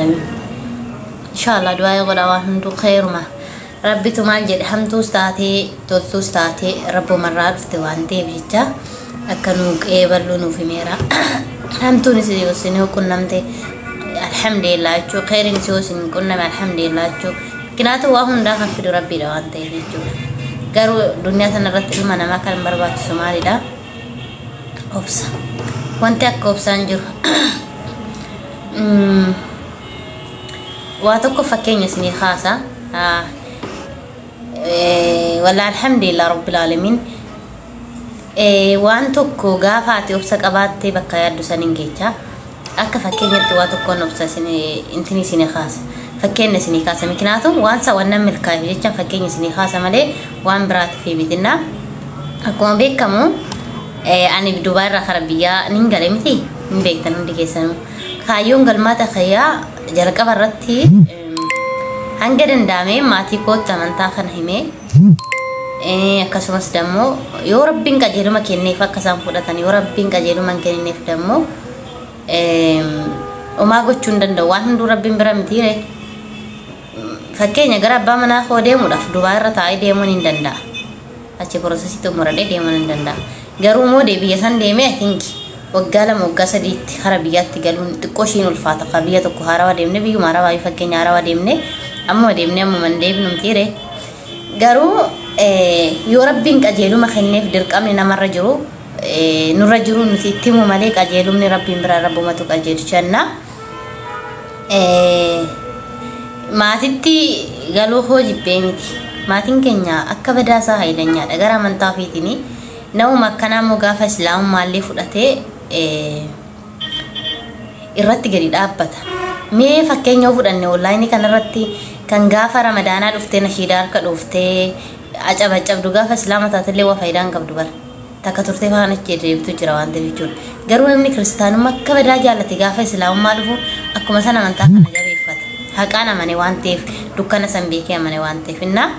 Aalamiin. Inshaallah du'aa godha, waan hunduu kheeruma. Rabbitu maal jedhe, hamtuus taatee toltuus taatee rabbumarraa dhufte waan ta'eef jecha akka nuu qeeballuu nuuf himeera. Hamtuunis yoo isin qunnamte alhamdulillah jechuu, kheyriinis yoo isin qunname alhamdulillah jechuu. Kanaatu waa hundaa kan fidu rabbiidha waan ta'eef jechuudha. Garuu duniyaa sana irratti ilma namaa kan barbaachisu maalidha? Obsa. Wanti akka obsaan jiru. Waa tokko fakkeenya isinii kaasa. Walla alhamdulillah rabbil aalamiin. Waan tokko gaafa ati obsa qabaattee bakka yaaddu san hin geecha. Akka fakkeenyatti waa tokkoon obsa intini isinii kaasa. Fakkeenya isinii kaasa. Mikinaatu waan sa wannan milkaa'eef jecha fakkeenya isinii kaasa malee waan biraatiif mitinna. Akkuma beekamu ani Dubaay irraa kara biyyaa nin gale miti, hin beektan hundi keessanuu. Kaayyoon galmaata kayyaa jalqaba irratti hanga danda'ame maatii kootti amantaa kana himee, akkasumas dammoo yoo rabbiin qajeeluma kenneef akka isaan fudhatan, yoo rabbiin qajeeluma hin kennineef dammoo homaa gochuu hin danda'u, waan hunduu rabbiin bira mitiire. Fakkeenya gara abbaa manaa koo deemuudhaaf Dubaay irra taa'ee deemuun hin danda'a. Achi process xumuradhee deemuun hin danda'a. Garuu immoo biyya san deemee, I think, waggaa 2 waggaa 3tti kara biyyaatti galuun xiqqoo ishiin ulfaata. Ka biyya tokko haarawaa deemne, biyyuma haarawaa, fakkeenya haarawaa deemne, ammuma deemne ammuma hin deebinu mitiire. Garuu yoo rabbiin qajeeluma kenneef, dirqamni namarra jiru nurra jiru nuti itti himu malee, qajeelumni rabbiin bira, rabbumatu qajeelchanna. Maatitti galuu koo jibbee miti. Maatiin keenya akka badaasaa haylanyaadha. Gara amantaa ofiitiin namuma akkanaa immoo gaafa islaamummaallee fudhatee irratti gadi dhaabbata. Mee fakkeenya yoo fudhanne, online kanarratti kan gaafa ramadaanaa dhuftee nashiidaa harka dhuftee acabacabdu, gaafa islaama taatellee waa faayidaa hin qabdu bara. Takka turtee faana achi deebitu jira waan ta'eef jechuudha. Garuu namni kiristaanummaa akka badaa jaallate gaafa islaamummaa dhufu akkuma sana amantaa kana jabeeffata. Haqaan amane waan ta'eef, dukkana san beekee amane waan ta'eef. Innaa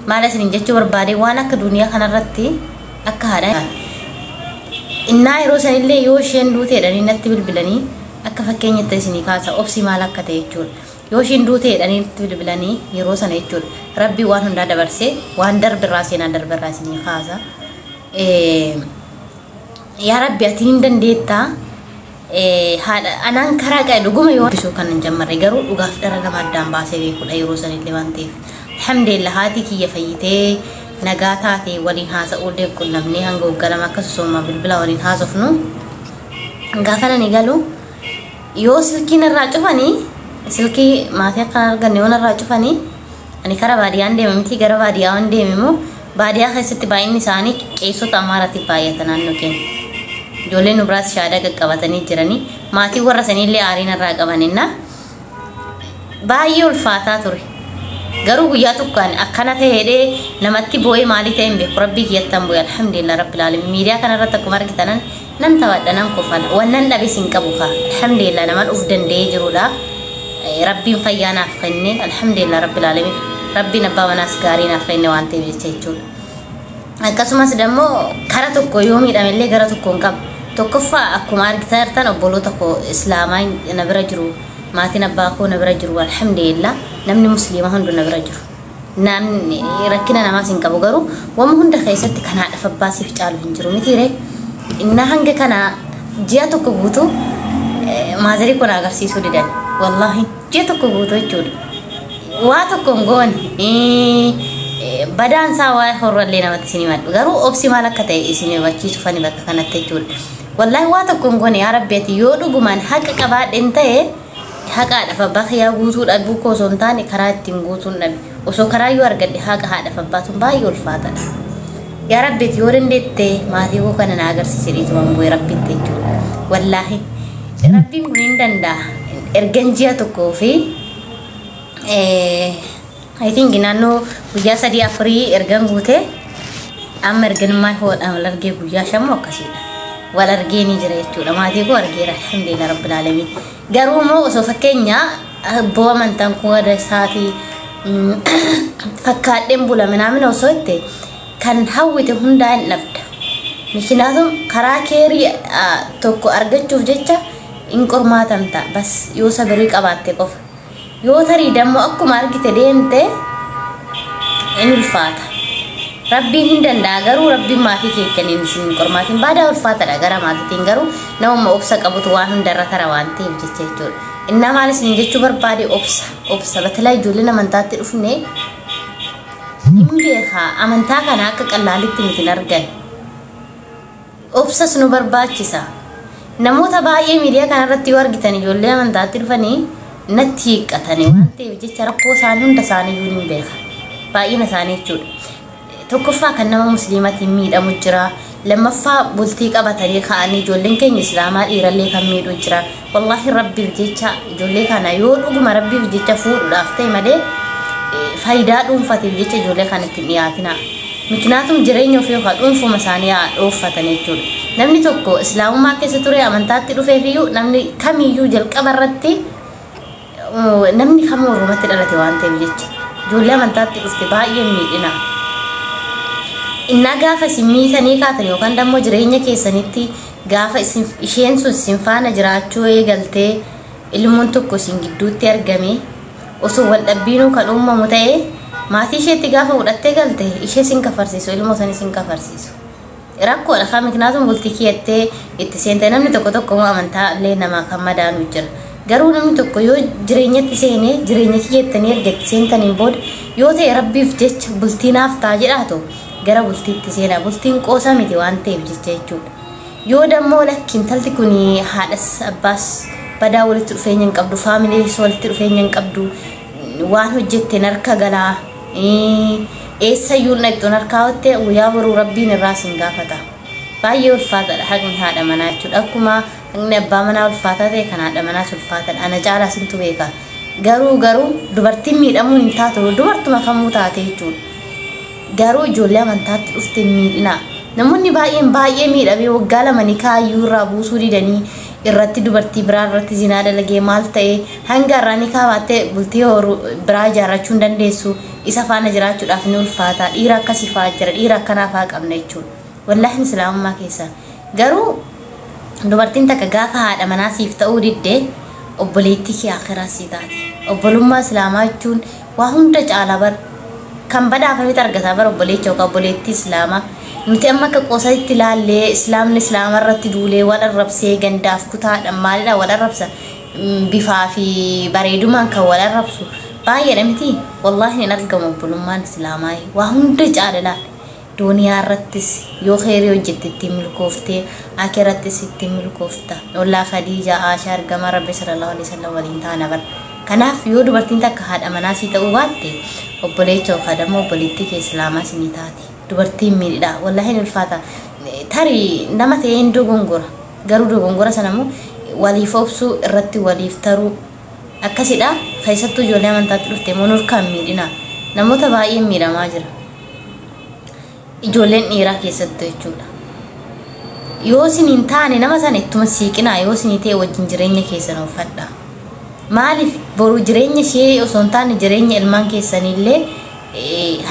maal isin jechuu barbaade, waan akka duniyaa kanarratti akka haadha innaa yeroo sanillee yoo isheen duuteedhanii natti bilbilanii, akka fakkeenyatti isinii kaasa obsi maal akka ta'e jechuudha. Yoo isheen duuteedhanii natti bilbilanii yeroo sana jechuudha. Rabbi waan hundaa dabarsee waan darbirraa seenaa darbirraa isinii kaasa. Yaa Rabbi, ati hin dandeettaa. Haadha anaan karaa qabe dhuguma yoo bisuu kan hin jammarre, garuu dhugaaf dhara nama addaan baasee beekudha yeroo sanillee waan ta'eef. Alhamdulillah, haati kiyya fayyitee nagaa taate, waliin haasa'uullee qunnamnee hanga waggaa 2 akka sosoomaa bilbila waliin haasofnu. Gaafa nani galu yoo silkii narraa cufanii, silkii maatii akkan arganne yoo narraa cufanii, ani kara baadiyyaan deema miti, gara baadiyyaa waan deeme immoo baadiyyaa keessatti baay'inni isaanii qeessota Amaaraatti baay'ata naannoo keenya. Ijoolleen nu biraas shaadaa qaqqabatanii jiranii, maatii warra saniillee aarii narraa qabaninna baay'ee ulfaataa ture. Garuu guyyaa tokkoon akkana ta'eedhee namatti boo'ee maalii ta'e hin beeku, rabbii kiyyattan boo'e. Alhamdulillah rabbil alamin. Miidiyaa kanarratti akkuma argitanan nan taphadha, nan kofala, wannan dhabes hin qabu kaa, alhamdulillah, naman uf danda'ee jirudha. Rabbiin fayyaa naaf kenne, alhamdulillah rabbil alamin. Rabbiin abbaa manaas gaarii naaf kenne waan ta'eef jecha jechuudha. Akkasumas dammoo kara tokko yoo miidhamellee gara tokko hin qabu. Tokkoffaa, akkuma argitaa jirtan obboloota koo islaamaa na bira jiru, maatiin abbaa koo na bira jiru, alhamdulillah, namni musliima hundu na bira jiru. Namni rakkina namaas hin qabu, garuu wama hunda keessatti kan haadha abbaa siif caalu hin jiru mitiire. Innaa hanga kana ji'a tokko guutuu maazarii kun agarsiisuu didan, wallaahi ji'a tokko guutuu jechuudha. Waa tokko hin goone, badaan isaa waa horrallee namatti isin himadhu, garuu obsi maal akka ta'e isin hubachiisu fani bakka kanatti jechuudha. Wallaahi waa tokko hin goone. Yaa rabbi, ati yoo dhugumaan haqa qabaadhen ta'e, haqa haadhaaf abbaa kiyyaa guutuu dhabuu koo osoo hin taane karaa ittiin guutuun dhabe. Osoo karaa yoo argadhe, haqa haadhaaf abbaatuun baay'ee ulfaatadha. Yaa rabbi, ati yoo dandeette maatii koo kana na agarsiise dhiitumaan bu'ee rabbitti jechuudha. Wallaahi rabbiin kun hin danda'a. Ergan ji'a tokkoo fi, I think, naannoo guyyaa 3 4 ergan guute, amma erganummaa hoodhaan wal argee guyyaa 5 akkasiidha. Wal argee ni jira jechuudha. Maatii koo argeera, alhamdulillah rabbil alamin. Garuu immoo osoo fakkeenya abboo amantaan kun wada isaatii fakkaadheen bula minaamina osoo itti kan hawwite hundaa hin dhabda. Mikinaatuun karaa keerii tokko argachuuf jecha In qormaatamta bas yoo sabirii qabaatte qofa. Yoo tarii dammoo akkuma argite deemte in ulfaata. Rabbiin hin danda'a, garuu rabbiin maatii keekkaniin isin hin qormaatiin baadaa ulfaatadha gara maatiitiin, garuu namuma obsa qabutu waan hundarra tara waan ta'eef jecha jechuudha. Innaa maal isin jechuu barbaade, obsa, obsa batalaa ijoolleen amantaatti dhufne hin beekaa, amantaa kana akka qallaalitti miti hin argan. Obsas nu barbaachisa. Namoota baay'ee miidiyaa kanarratti yoo argitan ijoollee amantaatti dhufanii natti hiiqqatanii waan ta'eef jecha rakkoo isaanii hunda isaanii hin beeka. Baay'ina isaanii jechuudha. Tokkoffaa kan nama musliimatiin miidhamu jira. Lammaffaa bultii qabatanii ka'anii ijoolleen keenya islaamaa dhiirallee kan miidhu jira. Wallaahi rabbiif jecha ijoollee kana yoo dhuguma rabbiif jecha fuudhuudhaaf ta'e malee faayidaa dhuunfatiif jecha ijoollee kana ittiin dhiyaatina. Miknaatum jireenya ofii yookaan dhuunfuma isaanii haa dhooffatan jechuudha. Namni tokko islaamummaa keessa ture amantaatti dhufeefiyyuu namni kamiyyuu jalqaba irratti namni kamuu oromatti dhalate waan ta'eef jecha ijoollee amantaatti dhufte baay'ee miidhina. Innaa gaafa isin miitanii kaatan yookaan dammoo jireenya keessanitti gaafa isheen sun isin faana jiraachuu eegaltee ilmoon tokko isin gidduutti argame osoo wal dhabbiinuu kan uumamu ta'e maatii isheetti gaafa fudhattee galte ishee sin kafarsiisu, ilmoo sanis sin kafarsiisu. Rakkoodha kan miknaatuun bultii kiyyattee itti seente namni tokko tokko immoo amantaa illee namaa kan madaanu jira. Garuu namni tokko yoo jireenyatti seenee jireenya kiyyattanii erga itti seentaniin booda yoo ta'e rabbiif jecha bultii naaf ta'a jedhaatu gara bultiitti seenaa, bultiin qoosa miti waan ta'eef jecha jechuudha. Yoo dammoo lakki intalti kun haadhas abbaas badaa walitti dhufeenya hin qabdu, faamiliis walitti dhufeenya hin qabdu, waan hojjetteen harka galaa eessayyuu dhaqxuun harkaa hotte guyyaa boruu rabbiin irraa sin gaafata. Baay'ee ulfaataadha haqni haadha manaa jechuudha. Akkuma haqni abbaa manaa ulfaataa ta'e kan haadha manaas ulfaataadha. Ana caalaa sintu beeka. Garuu dubartiin miidhamuun hin taatu dubartuma kamuu taate jechuudha. Garuu ijoollee amantaatti dhufte miidhina. Namoonni baay'een baay'ee miidhamee waggaa lama nikaayyuu irraa buusuu didanii irratti dubartii biraa irratti zinaa dalagee maal ta'e hanga irraa nikaa baattee bultii horuu biraa ijaarrachuu hin dandeessu, isa faana jiraachuudhaaf ni ulfaata. Dhiira akkasii fa'aa jira, dhiira akkanaa fa'aa qabna jechuudha. Wallaahi islaamummaa keessa garuu dubartiin takka gaafa haadha manaa siif ta'uu didde obboleettii kee akhiraa sii taate. Obbolummaa islaamaa jechuun waa hunda caala bar, kan badhaafametu argata bar obboleecha yookaan obboleettii islaamaa. Nuti amma akka qoosatti ilaallee islaamni islaama irratti duulee wal arrabsee gandaaf kutaadhaan maalidha wal arrabsa, bifaa fi bareedumaan kan wal arrabsu baay'eedha miti. Wallaahi hin argamu obbolummaan islaamaa waa hunda caala laal. Duuniyaa irrattis yoo kheyrii hojjette ittiin milkooftee akhirattis ittiin milkoofta. Ollaa Khadiija Aashaa ergamaa Rabbi sallallahu alaihi wasallam waliin taana bar. Kanaaf yoo dubartiin takka haadha manaa sii ta'uu baatte obboleecha yookaan dammoo obboleettii kee islaamaa sinii taati. Dubartiin miidhidha. Wallaahi ni ulfaata. Tarii nama ta'ee hin dogongora. Garuu dogongora sana immoo waliif obsuu irratti waliif taruu akkasidha. Keessattuu ijoollee amantaatti dhufte immoo nurkaan miidhina. Namoota baay'een miidhamaa jira. Ijoolleen dhiiraa keessattuu jechuudha. Yoo isin hin taane nama sana ittuma siiqinaa, yoo isin ta'e wajjin jireenya keessan uffadha. Maaliif boru jireenya ishee osoo hin taane jireenya ilmaan keessaniillee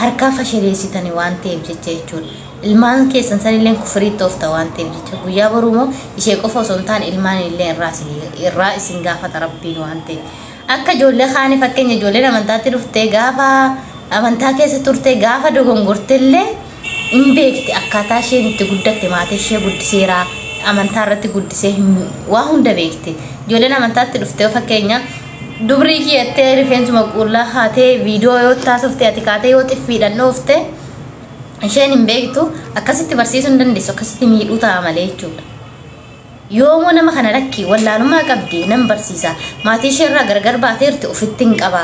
harkaa fashaleessitanii waan ta'eef jecha jechuudha. Ilmaan keessan sanillee kufriitti oofta waan ta'eef jecha guyyaa boruu immoo ishee qofa osoo hin taane ilmaan illee irraa isin gaafata rabbiin waan ta'eef. Akka ijoollee kaanii fakkeenya ijoolleen amantaatti dhuftee gaafa amantaa keessa turte gaafa dogongortellee hin beekti akkaataa isheen itti guddatte, maatii ishee guddiseera, amantaa irratti guddisee waa hunda beekti. Ijoolleen amantaatti dhuftee fakkeenya dubrii kiyyattee rifeensuma qullaa haatee viidiyoo yoo taasifte ati kaatee yoo xiffiidhaan dhoofte isheen hin beektu, akkasitti barsiisuu hin dandeessu, akkasitti miidhuu ta'a malee jechuudha. Yoomuu nama kana lakki wallaalummaa qabdi nan barsiisa, maatii ishee irraa gargar baateerti ofitti hin qaba.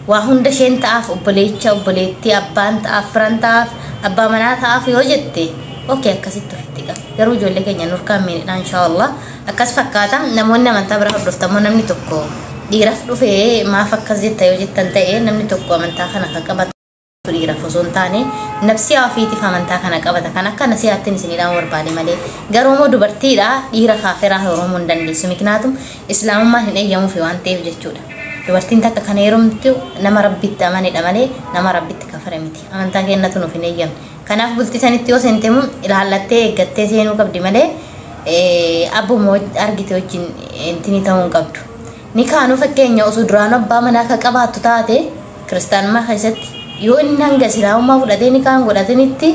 Waa hunda isheen ta'aaf, obboleecha obboleettii abbaan ta'aaf, firan ta'aaf, abbaa manaa ta'aaf yoo jette okee akkasitti ofitti qaba. Garuu ijoollee keenya nurkaan miidhaa inshaallah akkas fakkaata. Namoonni amantaa biraa hordoftamoo namni tokko dhiiraaf dhufee maaf akkas jetta yoo jettan ta'e namni tokko amantaa kana kan qabatu dhiiraaf osoo hin taane nafsiyaa ofiitiif amantaa kana qabata. Kan akka nasiyaattiin isin barbaade malee garuu immoo dubartiidha dhiira kaafiraa horomuu hin dandeessu. Miknaatum islaamummaan hin eeyyamuufi waan ta'eef jechuudha. Dubartiin takka kan heerumtu nama rabbitti amanedha malee nama rabbitti kafare miti. Amantaa kennatu nuuf hin eeyyamne. Kanaaf bultii sanitti yoo seentemu ilaallattee eeggattee seenuu qabdi malee Abbuma argite wajjin intini ta'uu hin qabdu. Ni kaanuu fakkeenya osoo duraan abbaa manaa akka qabaattu taate, kiristaanummaa keessatti yoo inni hanga islaamummaa fudhatee ni kaan godhatanitti